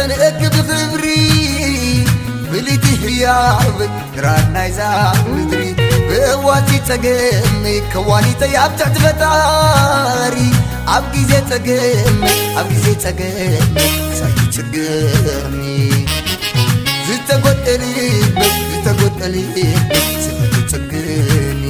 ንእክ ብኽብሪ ፍልይቲ ህያብ ድራር ናይዛ ምድሪ ብእዋቲ ጸገመይ ከዋኒተይ ኣብ ትሕቲ ፈጣሪ ኣብ ግዜ ጸገመይ ኣብ ግዜ ጸገመይ ሳይትጽገኒ ዝተጎደሊ ዝተጎደሊ ስለትጽግኒ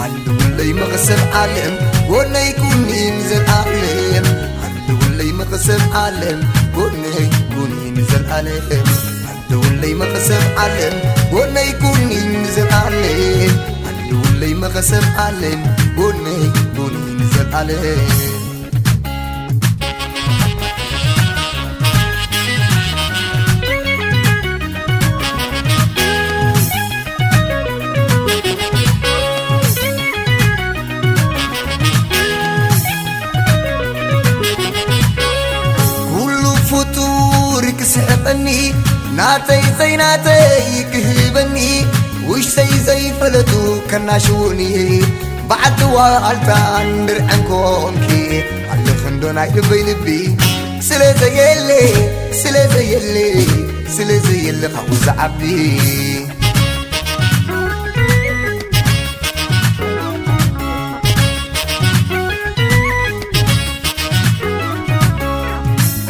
ኣልውለይ መቕሰብ ዓለም ጎነይ ኩኒ ንዘልኣለም ኣልውለይ መቕሰብ ዓለም ጎነይ ኩኒ ንዘልኣለም ኣልውለይ መቕሰብ ዓለም ጎነይ ኩኒ ንዘልኣለም ኣልውለይ መቕሰብ ዓለም ጎነይ ኩኒ ንዘልኣለም ኩሉ ፍጡር ክስሕቐኒ ናተይ ዘይናተይ ክህበኒ ውሽተይ ዘይፈለጡ ከናሽውኒ በዓልቲ ዋልታን ድርዐን ኮንኪ ኣለኽንዶ ናይ ልበይ ልቢ ስለ ዘየለ ስለ ዘየለ ስለ ዘየለ ካብኡ ዝዓቢ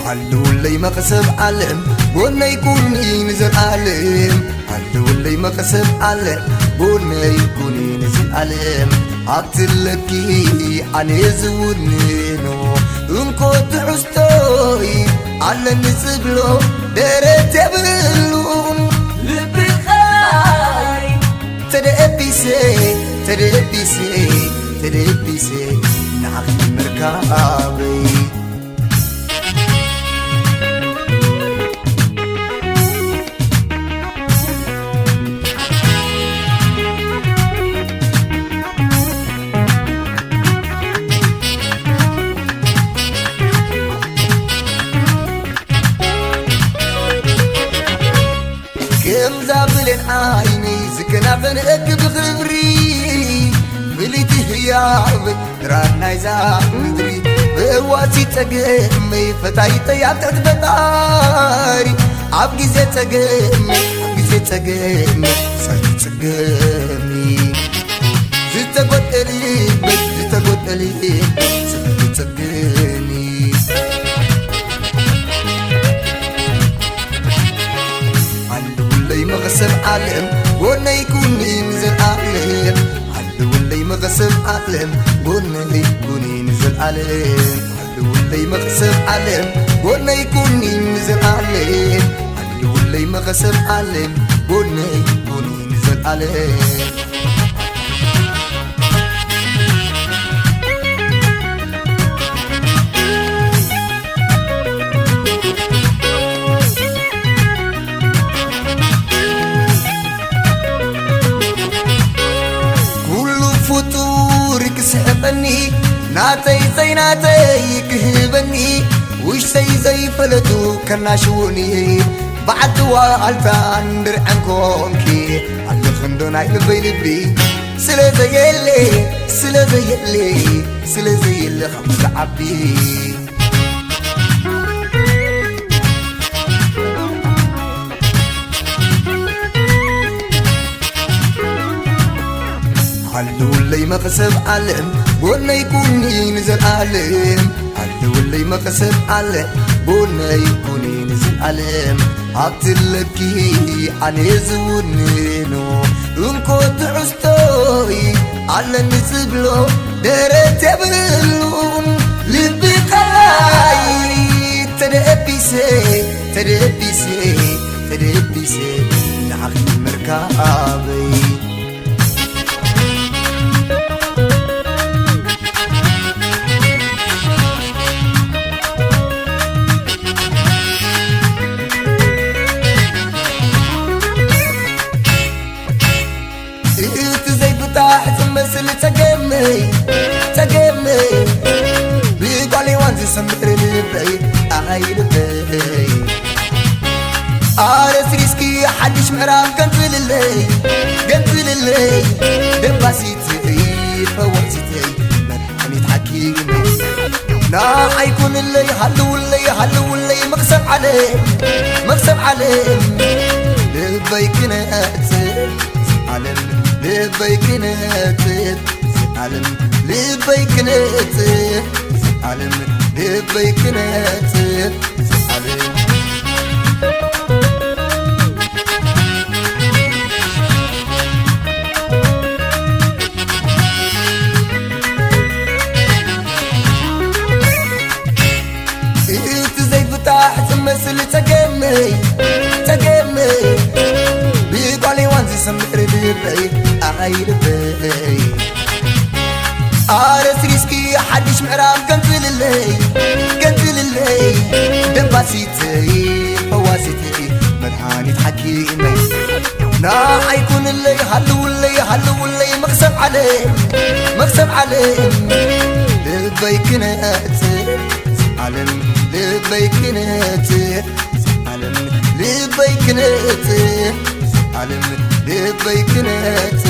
ሃልውለይ መቕሰብ ዓለም ጎነይ ኩኒ ንዘልኣለም ሃልውለይ መቕሰብ ዓለም ጎነይ ኩኒ ንዘልኣለም ኣብትለኪ ኣነ ዝውንኖ እንኮ ትሕዝቶይ ኣለኒ ዝብሎ ደረት የብሉን ልብኻይ ተደቢሰ ተደቢሰ ተደቢሰ ንዓኺ ምርካበይ ከምዛ ብሌን ዓይኒ ዝከናኸን እክ ብኽብሪ ፍልይቲ ህያብ ድራር ናይዛ ምድሪ ብእዋሲ ጸገመይ ፈታይተይ ኣብ ትሕቲ ፈጣሪ ኣብ ግዜ ጸገመይ ኣብ ግዜ ጸገመይ ሳይት ጸገሚ ዝተጎደሊ ዝተጎደሊ ስፍሪ ጸገሚ ኣለውለይ መቐሰብ ዓለም ጎነይ ኩኒ ንዘልኣለም ኣለውለይ መቐሰብ ዓለም ጎነይ ኩኒ ንዘልኣለም ኣለውለይ መቐሰብ ዓለም ጎነይ ኩኒ ንዘልኣለም ኣለውለይ መቐሰብ ዓለም ጎነይ ኩኒ ንዘልኣለም ኩሉ ፍጡር ክስሕቐኒ ናተይ ዘይናተይ ክህበኒ ውሽተይ ዘይፈለጡ ከናሽውኒ በዓልቲ ዋልታን ድርዐን ኮንኪ ኣለኽንዶ ናይ ልበይ ልቢ ስለ ዘየለ ስለ ዘየለ ስለ ዘየለ ካብ ዝዓቢ ሃልውለይ መኽሰብ ዓለም ጎነይ ኩኒ ንዘልኣለም ሃልውለይ መኽሰብ ዓለም ጎነይ ኩኒ ንዘልኣለም ኣብትለኪ ኣነ ዝውንኖ እንኮ ትሕዝቶይ ኣለኒ ዝብሎ ደረት የብሉን ልቢ ኸላይ ተደቢሰ ተደቢሰ ተደቢሰ ንዓኺ ምርካበይ እቲ ዘይብጣሕ ዝመስል ጸገመይ ጸገመይ ብጓሌዋን ዝሰምር ልበይ ኣይ ልበይ ኣረስሪስኪ ሓድሽ ምዕራፍ ገንጽልለይ ገንጽልለይ ደባሲተይ ፈዋሲተይ መድሓኒት ሓኪመይ ንዓይ ኩንለይ ሃልውለይ ሃልውለይ መኽሰብ ዓለም መኽሰብ ዓለም ልበይ ክነጽ ዓለም ልበይ ክነጽ ዓለም ልበይ ክነጽ ዓለም ልበይ ክነጽ ዓለም እቲ ዘይፍታሕ ዝመስል ጸገመይ ጸገመይ ብጓሌዋን ዝሰምር ልበይ ኣይ ልበይ ኣረስሪስኪ ሓድሽ ምዕራፍ ገንጽልለይ ገንጽልለይ ደባሲተይ ፈዋሲተይ መድሓኒት ሓኪመይ ንዓይ ኩንለይ ሃልውለይ ሃልውለይ መኽሰብ ዓለም መኽሰብ ዓለም ልበይ ክነጽ ዓለም ልበይ ክነጽ ዓለም ልበይ ክነጽ ዓለም ልበይ ክነጽ